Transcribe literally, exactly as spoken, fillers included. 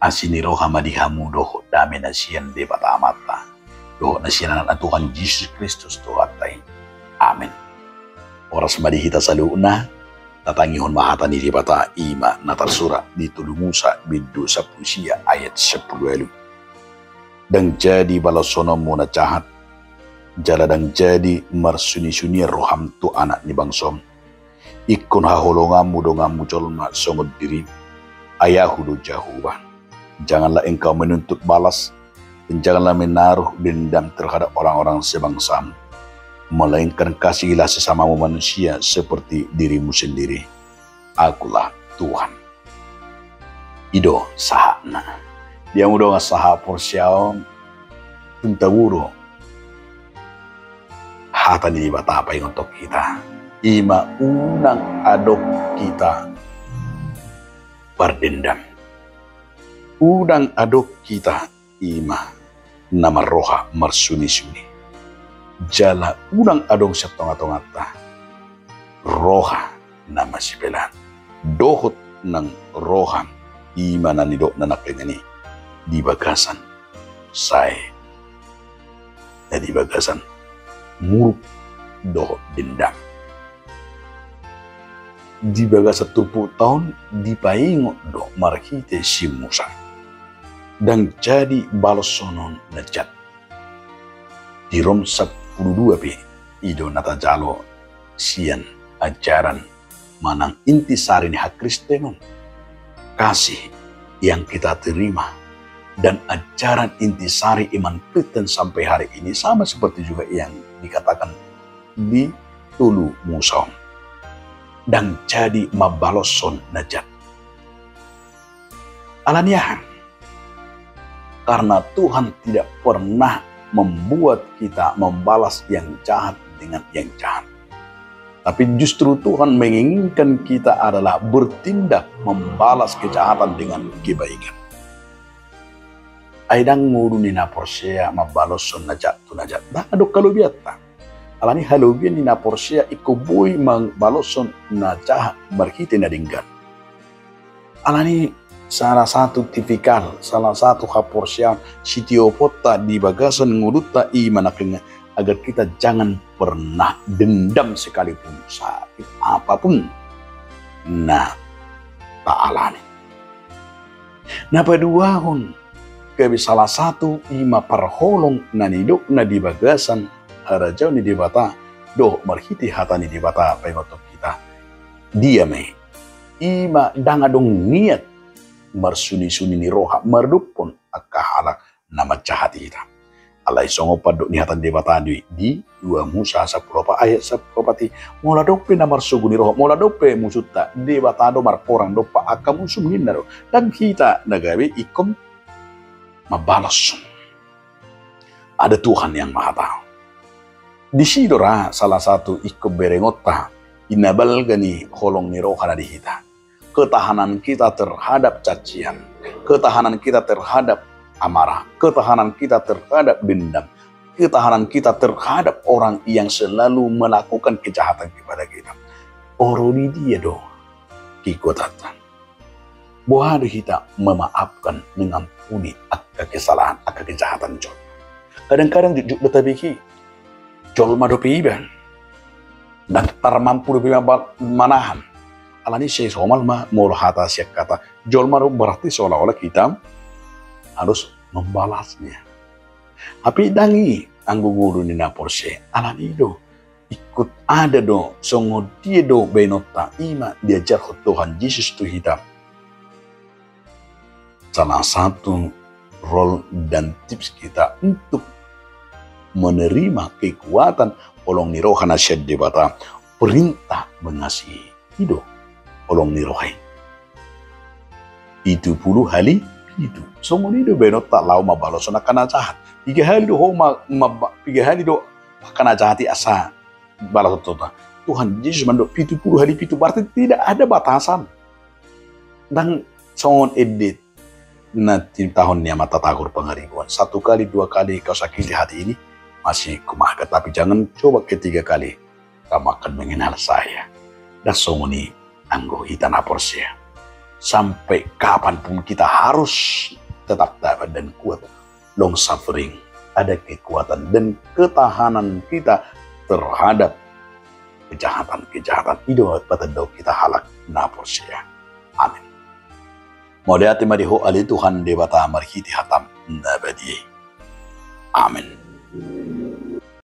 Asi ni roha ma di hamu dohot dame na sian Debata Amanta dohot na sian Anakna Tuhan Jesus Kristus Tuhanta i. Amen. Horas ma di hita saluhutna. Tatangihon ma hata ni Debata, i ma na tarsurat di Tolu Musa bindu sampulu sia ayat sampulu ualu. Ndang jadi balashononmu na jahat, jala ndang jadi marsunisunian roham tu anak ni bangsom. Ingkon haholonganmu donganmu jolma songon dirim. Ai Ahu do Jahowa. Janganlah engkau menuntut balas, dan janganlah menaruh dendam terhadap orang-orang sebangsamu, melainkan kasihilah sesamamu manusia seperti dirimu sendiri. Akulah Tuhan. I do sahatna. Di hamu dongan sahaporseaon, tung tabo do hata ni Debata paingothon hita, i ma unang adong hita mardendam. Unang adong hita i ma na marroha marsunisuni. Jala unang adong sian tongatonganta roha na masibelahan dohot nang roha i ma na nidokna nangkiningan i di bagasan sae, na di bagasan muruk dohot dendam. Di bagasan turpukta on dipaingot do marhite si Musa, ndang jadi balashononmu na jahat. Di Rom sampulu dua pe i do na tajalo sian ajaran manang intisari ni hakristenon. Kasih yang kita terima dan ajaran intisari iman Kristen sampai hari ini sama seperti juga yang dikatakan di Tolu Musa on. Ndang jadi mambalashon na jahat. Alani aha? Karena Tuhan tidak pernah membuat kita membalas yang jahat dengan yang jahat. Tapi justru Tuhan menginginkan kita adalah bertindak membalas kejahatan dengan kebaikan. Ai ndang ngolu ni na porsea mambalashon na jahat tu na jahat. Ndang adong halobianta. Alani halobian ni na porsea ingkon boi mambalashon na jahat marhite na denggan. Alani salah satu tipikal, salah satu haporseaon sitioponta di bagasan ngolunta i ma nangkiningan, agar kita jangan pernah dendam sekalipun sakit apapun na taalani. Na paduahon, gabe salah satu i ma parholong na nidokna di bagasan harajaon ni Debata dohot marhite hata ni Debata paingothon hita. Dia ma i? I ma ndang adong niat marsunisuni ni roha mardophon angka halak na manjahati hita. Alai songon pandok ni hata ni Debata do i di Dua Musa sampulu opat ayat sampulu opat i, molo adong pe na marsogo ni roha, molo adong pe musunta, Debata do marporang dompak angka musum ninna do. Ndang hita na gabe ingkon mambalos. Ada Tuhan yang Maha Tahu. Disi do ra salah satu ingkon berengonta i na balga ni holong ni roha na di hita. Ketahanan kita terhadap cacian, ketahanan kita terhadap amarah, ketahanan kita terhadap dendam, ketahanan kita terhadap orang yang selalu melakukan kejahatan kepada kita. Ro di dia do kekuatanta? Boha do hita memaafkan, mengampuni angka kesalahan, angka kejahatan jolma? Kadang-kadang jotjot do tabege, jolma dope iba, ndang tarmampu dope iba ba-, manahan. Alani sai somal ma molo hata sian hata jolma do, berarti seolah-olah kita harus membalasnya. Tapi ndang i anggo ngolu ni na porsea. Alani do ingkon ada do songon dia do baenonta i ma diajarhon Tuhan Jesus tu hita. Salah satu role dan tips kita untuk menerima kekuatan holong ni roha na sian Debata, perintah mengasihi. I do holong ni roha i. Pitu pulu hali pitu. Songon i do baenonta laho mambaloshon angka na jahat. Piga hali do ho ma-, ma-, piga hali do angka na jahat i asa balas tu Tuhan? Tuhan Jesus mandok pitu pulu hali pitu, berarti tidak ada batasan. Ndang songon ende na tinitahon ni amanta Tagor Pangaribuan, satu kali, dua kali kau sakiti hati ini, masih kumaafkan, tapi jangan coba ketiga kali kau akan mengenal saya. Ndang songon i anggo hita na porsea. sampai kapanpun kita harus tetap tahan dan kuat, long suffering, ada kekuatan dan ketahanan kita terhadap kejahatan-kejahatan. I do patandahon hita halak na porsea. Amin. Mauliate ma di Ho ale Tuhan Debata marhite hataM na badia i. Amin.